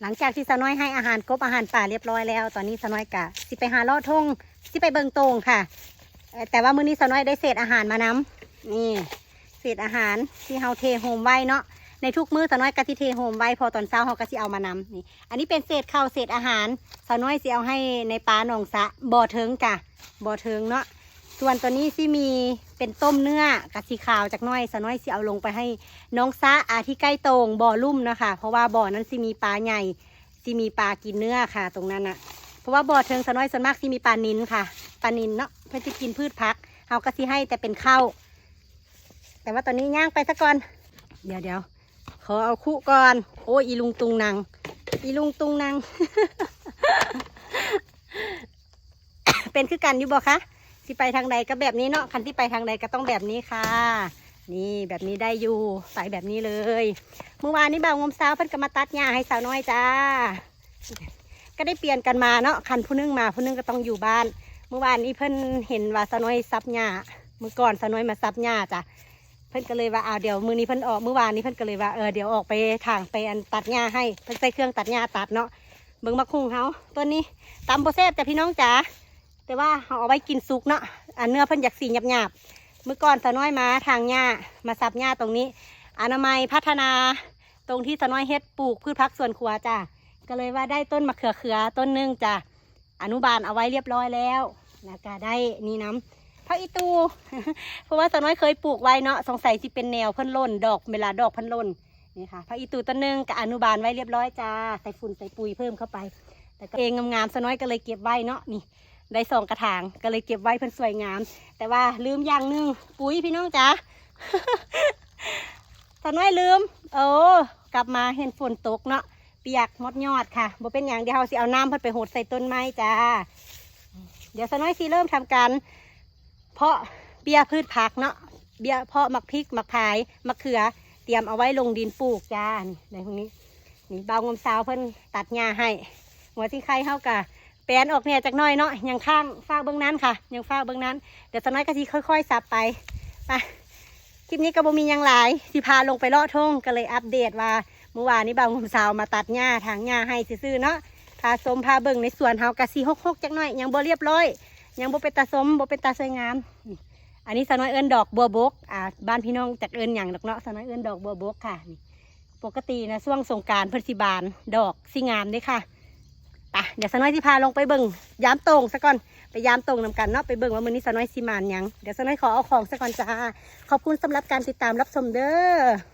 ຫຼັງຈາກທີ່ສາວນ້ອຍໃຫ້ອາຫານກົບອາຫານປາລຽບຮ້ອຍແລ້ວ ຕອນນີ້ສາວນ້ອຍກະຊິໄປຫາເລາະທົ່ງ ຊິໄປເບິ່ງໂຕ່ງຄ່ະ. ເອີ ແຕ່ວ່າມື້ນີ້ສາວນ້ອຍໄດ້ເສດອາຫານມານຳ ນີ້ ເສດອາຫານທີ່ເຮົາເທໂຮມໄວ້ເນາະ. ໃນທຸກມື້ສາວນ້ອຍກະຊິເທໂຮມໄວ້ ເພາະຕອນເຊົ້າເຮົາກະຊິເອົາມານຳ. ນີ້ ອັນນີ້ເປັນເສດເຂົ້າເສດອາຫານ ສາວນ້ອຍຊິເອົາໃຫ້ໃນປາໜອງສະ ບໍ່ເທິງກະ ບໍ່ເທິງເນາະ. ສ່ວນຕົວນີ້ຊິມີເປັນຕົ້ມເນື້ອ ກະຊິຂາວຈັກໜ້ອຍ ສາວນ້ອຍຊິເອົາລົງໄປໃຫ້ໜອງສະ ອາ ທີ່ໃກ້ໂຕ່ງບໍ່ລຸ່ມເນາະຄ່ະ ເພາະວ່າບໍ່ນັ້ນຊິມີປາໃຫຍ່ ຊິມີປາກິນເນື້ອຄ່ະ ຕົງນັ້ນນະ. ເພາະວ່າບໍ່ເທິງສາວນ້ອຍສ່ວນມາກຊິມີປານິນຄ່ະ ປານິນເນາະ ເພິ່ນຊິກິນພືດຜັກ ເຮົາກະຊິໃຫ້ແຕ່ເປັນເຂົ້າ. ແຕ່ວ່າຕອນນີ້ຍ່າງໄປສາກ່ອນ ດຽວໆ ຂໍເອົາຄຸກ່ອນ. ໂອ້ຍ ອີລຸງຕຸງນັງ ອີລຸງຕຸງນັງ ເປັນຄືກັນຢູ່ບໍ່ຄະ? ຊິໄປທາງໃດກະແບບນີ້ເນາະ ຄັນຊິໄປທາງໃດກະຕ້ອງແບບນີ້ຄ່ະ. ນີ້ ແບບນີ້ໄດ້ຢູ່ ໄປແບບນີ້ເລີຍ. ມື້ວານນີ້ບ່າວງົມຊາວເພິ່ນກະມາຕັດຫຍ້າໃຫ້ສາວນ້ອຍຈ້າ ກະໄດ້ປ່ຽນກັນມາເນາະ ຄັນຜູ້ໜຶ່ງມາຜູ້ໜຶ່ງກະຕ້ອງຢູ່ບ້ານ. ມື້ວານນີ້ເພິ່ນເຫັນວ່າສາວນ້ອຍສັບຫຍ້າ ມື້ກ່ອນສາວນ້ອຍມາສັບຫຍ້າຈ້າ ເພິ່ນກະເລີຍວ່າ ເອົາ ດຽວມື້ນີ້ເພິ່ນອອກ ມື້ວານນີ້ເພິ່ນກະເລີຍວ່າ ເອີ ດຽວອອກໄປຖາງໄປອັນຕັດຫຍ້າໃຫ້ ເພິ່ນໃສ່ເຄື່ອງຕັດຫຍ້າຕັດເນາະ. ເບິ່ງໝາກຫຸ່ງເຮົາ ຕອນນີ້ຕຳບໍ່ແຊບຈ້າພີ່ນ້ອງຈ້າ ແຕ່ວ່າເຮົາເອົາໄວ້ກິນສຸກເນາະ ອັນເນື້ອເພິ່ນຢາກສີຫຍາບໆ. ມື້ກ່ອນສາວນ້ອຍມາຖາງຫຍ້າ ມາສັບຫຍ້າຕົງນີ້ ອະນາໄມພັດທະນາ ຕົງທີ່ສາວນ້ອຍເຮັດປູກພືດຜັກສວນຄົວຈ້າ ກະເລີຍວ່າໄດ້ຕົ້ນມະເຂືອເຂືອຕົ້ນໜຶ່ງຈ້າ ອະນຸບານເອົາໄວ້ລຽບຮ້ອຍແລ້ວ ລະກະໄດ້ນີ້ນຳ ຜັກອີ່ຕູ່ ເພາະວ່າສາວນ້ອຍເຄີຍປູກໄວ້ເນາະ ສົງໄສຊິເປັນແນວເພິ່ນຫຼົ່ນດອກ ເວລາດອກເພິ່ນຫຼົ່ນ. ນີ້ຄ່ະ ຜັກອີ່ຕູ່ຕົ້ນໜຶ່ງກະອະນຸບານໄວ້ລຽບຮ້ອຍຈ້າ ໃສ່ຝຸ່ນໃສ່ປຸຍເພີ່ມເຂົ້າໄປ ລະກະເອງງາມໆ ສາວນ້ອຍກະເລີຍເກັບໄວ້ເນາະ. ນີ້ ໄດ້ສອງກະຖາງ ກະເລີຍເກັບໄວ້ເພິ່ນສວຍງາມ. ແຕ່ວ່າລືມຢ່າງໜຶ່ງ ປຸ໋ຍພີ່ນ້ອງຈ້າ ສາວນ້ອຍລືມ ໂອ້ ກັບມາເຫັນຝົນຕົກເນາະ ປຽກໝົດຍອດຄ່ະ. ບໍ່ເປັນຫຍັງ ດຽວເຮົາຊິເອົານ້ຳເພິ່ນໄປຫົດໃສ່ຕົ້ນໄມ້ຈ້າ. ດຽວສາວນ້ອຍຊິເລີ່ມທຳການ ເພາະເບ້ຍພືດຜັກເນາະ ເບ້ຍເພາະໝາກພິກ ໝາກພາຍ ໝາກເຂືອ ຕຽມເອົາໄວ້ລົງດິນປູກຈ້າ. ນີ້ ໃນຫ້ອງນີ້ ນີ້ ບ່າວງົມຊາວເພິ່ນຕັດຫຍ້າໃຫ້. ຫົວຊິງໄຄເຮົາກະແປນອອກແດ່ຈັກໜ້ອຍເນາະ ຍັງຄ້າງ ຝາກເບິ່ງນັ້ນຄ່ະ ຍັງຝາກເບິ່ງນັ້ນ. ດຽວສາວນ້ອຍກະຊິຄ່ອຍໆສັບໄປ ໄປ. ຄລິບນີ້ກະບໍ່ມີຫຍັງຫຼາຍ ຊິພາລົງໄປເລາະທົ່ງ ກະເລີຍອັບເດດວ່າ ມື້ວານນີ້ບ່າວງົມຊາວມາຕັດຫຍ້າ ຖາງຫຍ້າໃຫ້ຊື່ໆເນາະ. ພາຊົມພາເບິ່ງໃນສວນເຮົາກະຊິຮົກໆຈັກໜ້ອຍ ຍັງບໍ່ລຽບຮ້ອຍ ຍັງບໍ່ເປັນຕາຊົມ ບໍ່ເປັນຕາສວຍງາມ. ອັນນີ້ສາວນ້ອຍເອີ້ນດອກບົວບົກ ອາ ບ້ານພີ່ນ້ອງຈັກເອີ້ນຫຍັງດອກເນາະ ສາວນ້ອຍເອີ້ນດອກບົວບົກຄ່ະ. ນີ້ ປົກກະຕິນະ ຊ່ວງສົງການເພິ່ນຊິບານ ດອກຊິງາມເດ້ຄ່ະ. ໄປ ດຽວສາວນ້ອຍຊິພາລົງໄປເບິ່ງ ຢາມໂຕ່ງສາກ່ອນ ໄປຢາມໂຕ່ງນຳກັນເນາະ ໄປເບິ່ງວ່າມື້ນີ້ສາວນ້ອຍຊິໝານຫຍັງ. ດຽວສາວນ້ອຍຂໍເອົາຂອງສາກ່ອນຈ້າ. ຂອບຄຸນສຳລັບການຕິດຕາມຮັບຊົມເດີ້.